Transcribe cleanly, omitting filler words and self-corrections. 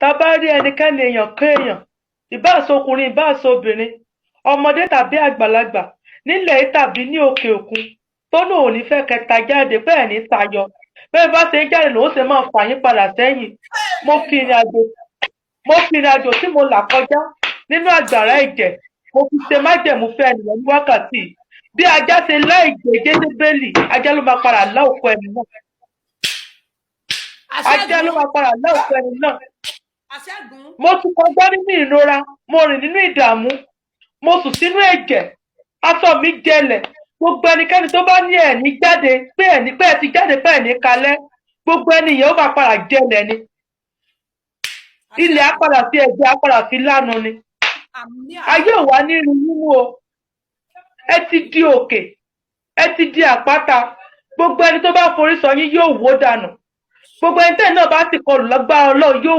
Tá a bá rí ẹnikẹ́ni, èèyàn kéèyàn, ìbáà ṣọkùnrin, ìbáà ṣobìnrin, ọmọdé tàbí àgbàlagbà, nílẹ̀ yìí tàbí ní òkè òkun, tó ní òní fẹ́ kẹta jáde, bẹ́ẹ̀ ní tayọ, bẹ́ẹ̀ bá ṣe ń jáde lòun ṣe máa fà yín padà sẹ́yìn. Mo fi ìrìn àjò tí mo là kọjá nínú àgbàrá ẹ̀jẹ̀, mo fi ṣe májẹ̀mú fẹ́ ẹnìyàn ní wákàtí yìí. Bí ajá ṣe lá ìgbé Jésébélì, ajá ló máa padà lá òkú ẹni náà. Ajá ló Àṣẹ́gun. máa padà lá òkú ẹni náà. Àṣẹ́gun. Mo tún kọjá nínú ìrora, mo rìn nínú ìdààmú, mo sùn sínú ẹ̀jẹ̀, aṣọ mi jẹlẹ̀. Gbogbo ẹnikẹ́ni tó bá ní ẹ̀ní jáde, pé ẹ̀ní pé ẹ ti jáde, pé ẹ̀ní kalẹ̀, gbogbo ẹni yẹn, ó máa padà jẹlẹ̀ ni. Ilẹ̀ á padà fi ẹ̀jẹ̀, á padà fi lánu ni. Àmín. Ayé ò wá ní rí mímú o. Ẹ ti di òkè, ẹ ti di àpáta. Gbogbo ẹni tó bá forí sọ yín yóò wó dànù. Gbogbo ẹni tẹ́ náà bá sì kọlù, lágbára Ọlọ́run yóò